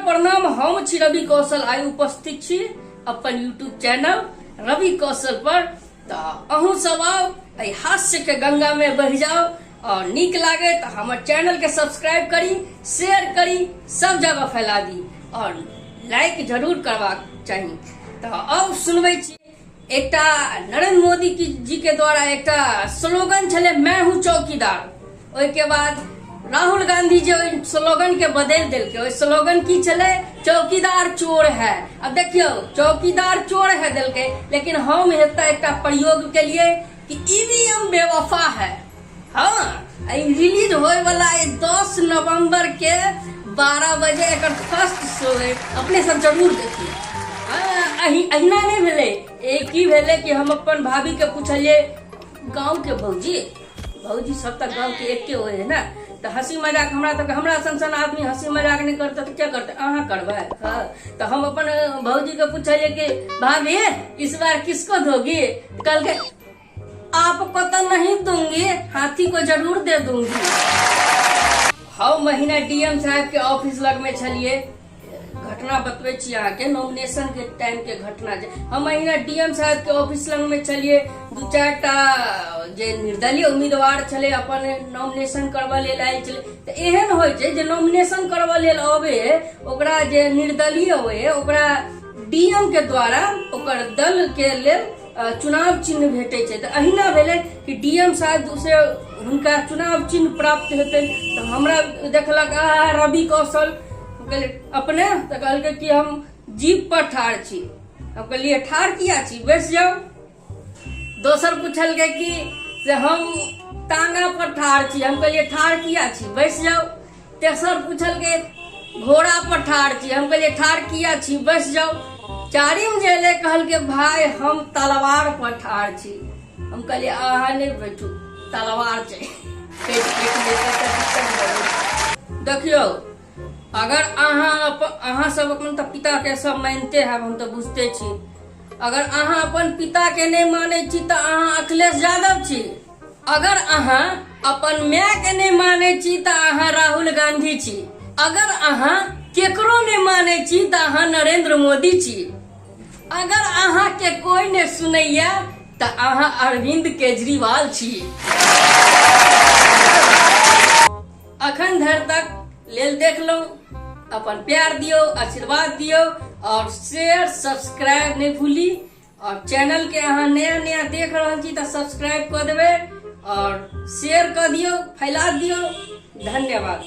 प्रणाम। हम छी रवि कौशल, आइ उपस्थित छी अपन यूट्यूब चैनल रवि कौशल पर। तऽ अहूँ सब आउ, एहि हास्य के गंगा में बहि जाउ और नीक लागे तऽ हमर चैनल के सब्सक्राइब करी, शेयर करी, सब जगह फैला दी और लाइक जरूर करबाक चाही। तऽ आउ सुनबै छी एकटा नरेंद्र मोदी की जी के द्वारा एकटा स्लोगन छलै, मैं हूं चौकीदार। ओहिके बाद राहुल गांधी जी ओहि स्लोगन के बदलि देलकै। ओहि स्लोगन की छलै? चौकीदार चोर है। अब देखियौ, चौकीदार चोर है देलकै, लेकिन हम एतऽ एकटा प्रयोग केलिए कि ईवीएम बेवफा है। हाँ, रिलीज होए वाला है 10 नवंबर के 12 बजे एकर फर्स्ट शो है, अपने सब जरूर देखिए। हाँ, अहिना नहीं भेलै। एक ही भेलै कि हम अपन भाभी के पूछलिए, गांव के भौजी, भौजी सब तक गांव के एके होए है ना, तो हंसी मजाक हमरा तक, हमरा सन सन आदमी हंसी मजाक नहीं करते तो क्या करते, अहाँ करबै। हाँ, तो हम अपन भौजी के पूछलिए कि भाभी इस बार किसको दोगी? कल के आपको तो नहीं दूंगी, हाथी को जरूर दे दूंगी। हम महीना डीएम साहब के ऑफिस लग में छलिए, घटना बतबै छी अहाँके, नॉमिनेशन के टाइम के घटना जे हम महीना डीएम साहब के ऑफिस लग में छलिए, दू चारिटा जे निर्दलीय उम्मीदवार छलै अपन नॉमिनेशन करबऽ लेल आयल छलै। तऽ एहन होइ छै जे नॉमिनेशन करबऽ लेल अबे ओकरा जे निर्दलीय होइ ओकरा डीएम के द्वारा ओकर दल के लेल चुनाव चिन्ह भेटै छै। तऽ अहिना भेलै कि डीएम साहब से हुनका चुनाव चिन्ह प्राप्त हेतै। तऽ हमरा देखलक, आ रवि कौशल, कहलियै अपने? तऽ कहलकै कि हम जीप पर ठाढ़ छी। हम कहलियै ठाढ़ किया छी, बैस जाउ। दोसर पुछलकै कि से हम तांगा पर ठाढ़ छी। हम कहलियै ठाढ़ किया छी, बैस जाउ। तेसर पुछलकै घोड़ा पर ठाढ़ छी। हम कहलियै ठाढ़ किया छी, बैस जाउ। चारिम जे एलै कहलकै भाय हम तलवार पर ठाढ़ छी। हम कहलियै अहाँ नहि बैठू, तलवार छै, कटि कटि जेतै तऽ दिक्कत भऽ जेतै। देखियौ, अगर अहाँ सब अपन तऽ पिता के सब मानिते हैब, हम तऽ बुझते छी। अगर अहाँ अपन पिता के नहि मानै छी तऽ अहाँ अखिलेश यादव छी। अगर अहाँ अपन माय के नहि मानै छी तऽ अहाँ राहुल गांधी छी। अगर अहाँ केकरो नहि मानै छी तऽ अहाँ नरेंद्र मोदी छी। अगर अहाँ के कोई नहि सुनैया तऽ अहाँ अरविंद केजरीवाल छी। अखन धरि तक लेल देखलहुँ, अपन प्यार दियौ, आशीर्वाद दियौ और शेयर सब्सक्राइब नहि भूली। और चैनल के अहाँ नया नया देख रहल छी तऽ सब्सक्राइब कऽ देबै और शेयर कऽ दियौ, फैला दियौ। धन्यवाद।